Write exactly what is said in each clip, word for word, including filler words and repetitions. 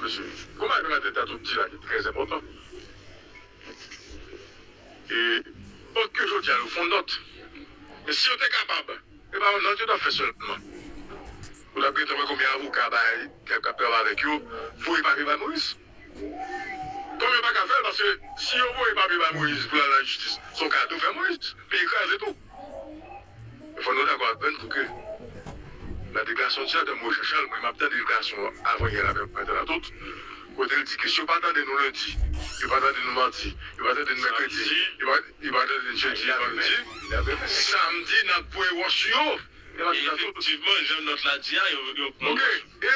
mesye, kòman yo mete dat ou di la ki trè enpòtan. E, òske jodi a yo fè yon nòt. Men si yo te kapab, e pa yon nòt yo t ap fè sèlman. Ou t ap gentan wè konbyen avoka bay, k ap, k ap travay avèk yo, voye papye bay Moyiz. Kòm yo pa ka fè l, paske si yo voye papye bay Moyiz pou l al nan lajistis, se yon kado fè Moyiz. Peyi kraze tou. Men fò nou dakò avè n tou ke la deklarasyon senatè Moyiz Jan Chal, mwen m ap tande deklarasyon avan yè la, mwen tande la tout, kote l di ke si yo pa tande nou lendi, yo pa tande nou madi, yo pa tande nou mèkredi, yo pa, yo pa tande nou jedi, vandredi, samdi n ap voye wòch sou yo. E efektivman, jan nòt la di a, yo, yo pran wòch. Ok. E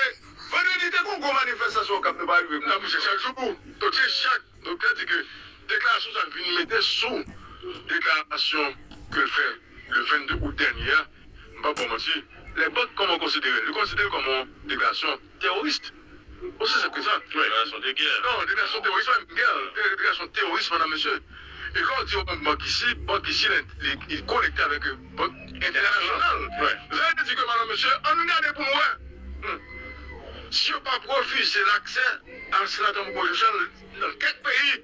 vandredi te gon gwo manifestasyon k ap prepare, m t ap chèche chak jou pou. Donk se chak Doktè di ke deklarasyon sa l vin mete sou deklarasyon ke l fè le vennde out dènye a. M p ap ba w manti, lè bank kòman konsidere l? Yo konsidere l kòman yon deklarasyon teworis. Osi senp ke sa. Wi, deklarasyon de gè. Non, deklarasyon teworis, pa menm gè, deklarasyon teworis, medam, mesye. E lè w di yon bank isi, bank isi, li, li konekte avèk bank entènasyonal. Wi. Sa vle di ke, medam, mesye, ann gade pou n wè. Hmm. Si yo p ap refize l aksè a senatè Mouko Jean Charles nan kèk peyi,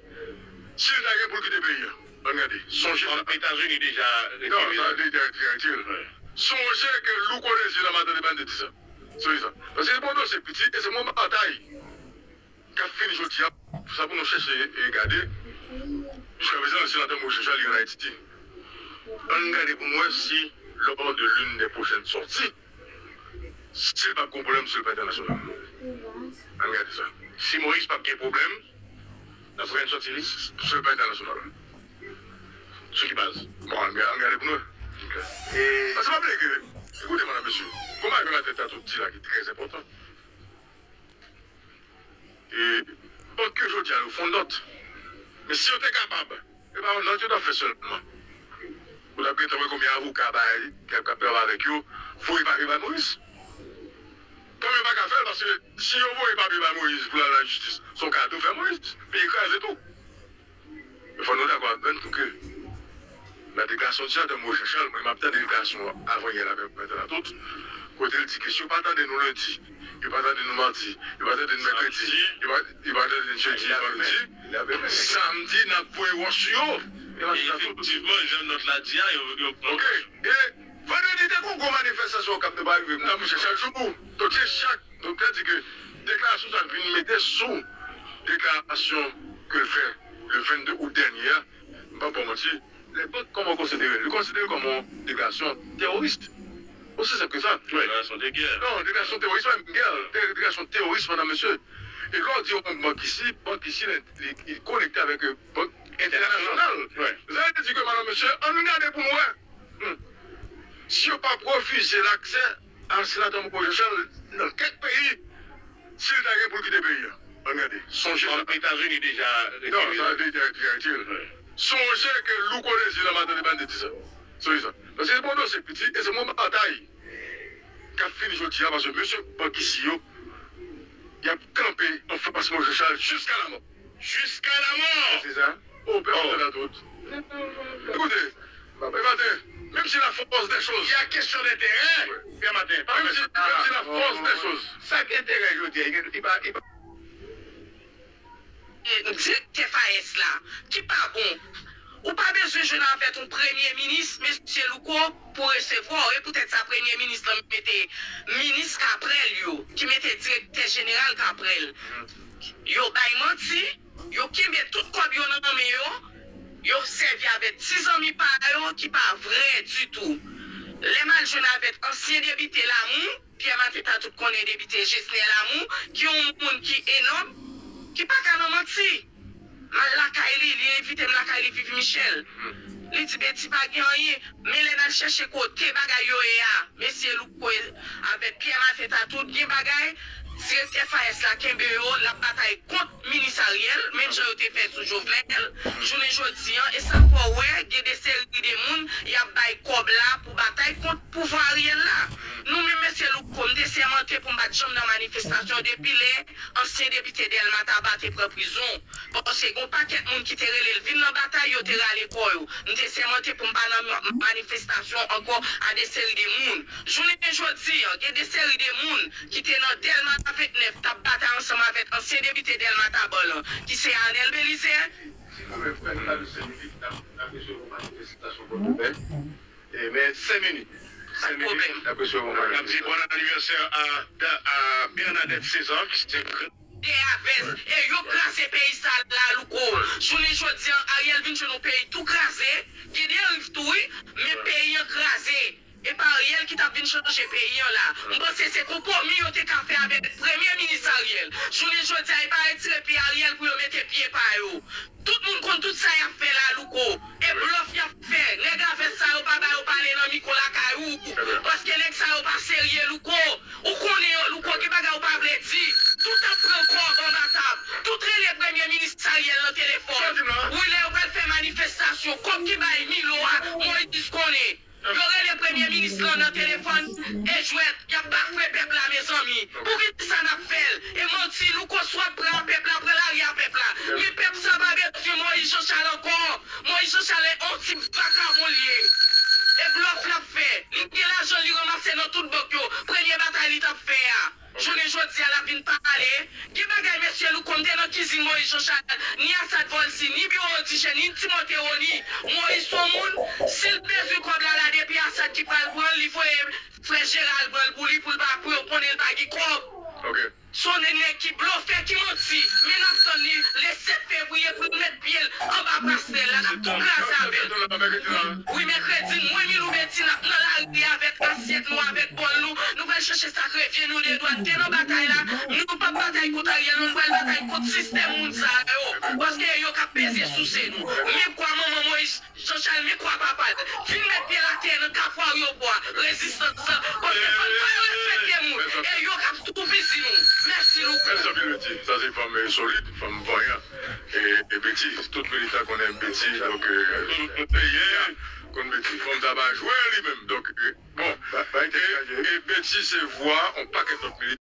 si l ta gen pou l kite peyi a. Ann gade, sonje sa. Etazini deja retire l. Non, sa deja retire l. Wi. Sonje ke Louko Désir nan maten depi n te di sa. Sonje sa. Paske se pa yon dosye piti, e se yon batay k ap fini jodi a. Sa pou nou chèche e gade. Jiska prezan, senatè Mouko Jean Charles li ann Ayiti. Ann gade pou n wè si, lors de l'une des prochaines sorties, si l p ap gen pwoblèm sou le plan entènasyonal. Ann gade sa. Si Moyiz p ap gen pwoblèm nan pwochèn sòti li, sou le plan entènasyonal. Sou ki baz? Bon, ann gade, ann gade pou nou wè. Ok. E paske pa bliye ke, ekoute, medam, mesye, kòman yo mete dat ou di la ki trè enpòtan. E òske jodi a yo fè yon nòt. Men si yo te kapab, e pa yon nòt yo t ap fè sèlman. Ou t ap gentan wè konbyen avoka bay, k ap, k ap travay avèk yo, voye papye bay Moyiz. Kòm yo pa ka fè l, paske si yo voye papye bay Moyiz pou l al nan lajistis, se yon kado fè Moyiz. Peyi kraze tou. Men fò nou dakò avè n tou ke la deklarasyon senatè Mouko Jean Charles, mwen m ap tande deklarasyon avan yè la, mwen tande la tout, kote l di ke si yo pa tande nou lendi, yo pa tande nou madi, yo pa tande nou mèkredi, yo pa, yo pa tande nou jedi, vandredi, samdi n ap voye wòch sou yo. E efektivman, jan nòt la di a, yo, yo pran wòch. Ok. E vandredi te gon gwo manifestasyon k ap prepare, m t ap chèche chak jou pou. Donk se chak Doktè di ke deklarasyon sa l vin mete sou deklarasyon ke l fè le vennde out dènye a. M p ap ba w manti, lè bank kòman konsidere l? Yo konsidere l kòman yon deklarasyon teworis. Osi senp ke sa. Wi. Deklarasyon de gè. Non, deklarasyon teworis, pa menm gè, deklarasyon teworis, medam, mesye. E lè w di yon bank isi, bank isi, li, li konekte avèk, euh, bank entènasyonal. Wi. Sa vle di ke, medam, mesye, ann gade pou n wè. Hmm. Si yo p ap refize l aksè a senatè Mouko Jean Charles nan kèk peyi, si l ta gen pou l kite peyi a. Ann gade, sonje sa. Etazini deja retire l. Non, sa deja, deja retire l. Wi. Sonje ke Louko Désir nan maten depi n te di sa. Sonje sa. Paske se pa yon dosye piti, e se yon batay k ap fini jodi a, paske mesye bank isi yo, y ap kanpe anfas Mouko Jean Charles jiska lamò. Jiska lamò! Se sa. Oh, pè, oh, la tout. Écoutez, pè Maten, menm si la force des choses. Il y a question d'intérêt, pè Maten. Menm si, menm si la force des choses. Sa k enterè jodi a, li pa, li pa. Direktè FAES la, ki pa bon. Ou pa bezwen jwenn avèk yon premye minis, mesye Louko, pou resevwa w. E poutèt sa, premye minis lan mete minis k apre l yo, ki mete direktè jeneral k apre l. Yo bay manti. Yo kenbe tout kòb yo nan men yo, yo sèvi avèk ti zanmi pa yo ki pa vrè ditou. Lè m al jwenn avèk ansyen depite Lamou, Pierre Mateta tout konnen depite Gesner Lamou, ki yon moun ki enòb, ki pa ka nan manti. M al lakay li, li envite m lakay li, Vivi Michel. Li di, Betty, pa gen anyen. Men lè n al chèche kote bagay yo ye a, mesye Louko avèk Pierre Mateta tout gen bagay, direktè FAES la kenbe yo, l ap batay kont minis Ariel, menm jan yo te fè sou Jovenel. Jounen jodi an, e sa fè w wè, gen de seri de moun y ap bay kòb la pou batay kont pouvwa Ariel la. Nou menm, mesye Louko, m te sèmante pou m pa t janm nan manifestasyon depi lè ansyen depite Dèlma Taba te pran prizon. Paske gen yon pakèt moun ki te rele l vin nan batay, yo te rale kò yo. M te sèmante pou m pa nan ma-, manifestasyon ankò a de seri de moun. Jounen jodi an, gen de seri de moun ki te nan Dèlma vennèf t ap batay ansanm avèk ansyen ansyen depite Dèlma Taban lan, ki se Arnel Belizaire. Si nou menm fè nou la nou senk minit, n ap n ap resevwa manifestasyon Pòtoprens. E, men senk minit. Senk minit, n ap resevwa manifestasyon. N ap di bon anivèsè a, a Bernadette César, ki se gran. Te avès, e yo kraze peyi sa la, Louko. Jounen jodi an, Ariel vin jwenn yon peyi tou kraze, gen deriv tou, wi, men peyi an kraze. E pa Ariel ki t ap vin chanje peyi an la. M panse se konpwomi yo te ka fè avèk Premye Minis Ariel. Jounen jodi a, e pa retire pye Ariel pou yo mete pye pa yo. Tout moun konn tout sa y ap fè la, Louko. E blòf y ap fè. Nèg avès sa yo pa ba yo pale nan mikwo lakay ou. Paske nèg sa yo pa serye, Louko. Ou konnen yo, Louko, gen bagay ou pa vle di. Tout ap pran kòb anba tab. Tout rele Premye Minis Ariel nan telefòn. Wi, lè yo pral fè manifestasyon, kòb ki bay Milo a, Moïse konnen. Yo rele Premye Minis lan nan telefòn e jwèt, y ap bafwe pèp la, mezanmi. Poukisa n ap fè l? E manti, Louko, swa pran pèp la, pran lari a pèp la. Men pèp sa pa bezwen Moïse Jean Charles ankò. Moïse Jean Charles se yon ti vakabon li ye. E blòf l ap fè. Li gen lajan li ranmase nan tout bank yo. Premye batay li t ap fè a. Jounen jodi a, l ap vin pale. Gen bagay, mesye Louko, m te nan kizin Moïse Jean Charles, ni Assad Volcy, ni Biwo Odigè, ni Timote Rony. Moïse se yon moun, si l bezwen kòb la, la depi Assad ki pral pran l, li voye frè Gérald pran l pou li, pou l pa, pou yo konnen l pa gen kòb. Se yon nèg ki blofè, ki manti. Men n ap tann li le sèt fevriye pou l met pye l anba pastè l la, n ap tou kraze avè l. Wi, mèkredi, mwen, Milou Betty, n ap nan lari avèk asyèt nou, avèk bòl nou. Nou pral chèche sa k revyen nou de dwàn. Te nan batay la, nou p ap batay kont Ariel, non, nou pral batay kont sistèm moun sa yo. Paske e yo k ap peze souse nou. Men kwa manman Moïse Jean Charles, men kwa papa l. Vin met pye l atè nan Kafou Aryopò a. Rezistans lan. Paske fò n pa respekte moun. E yo k ap toupizi nou. Mèsi, Louko. Mèsi anpil, Betty. Sa se fanm solid, fanm vanyan. E, e Betty, tout militan konnen Betty, donk, tout peyi a konn Betty. Fanm sa pa jwe li menm. Donk, bon, e, e Betty se vwa yon pakèt lòt militan.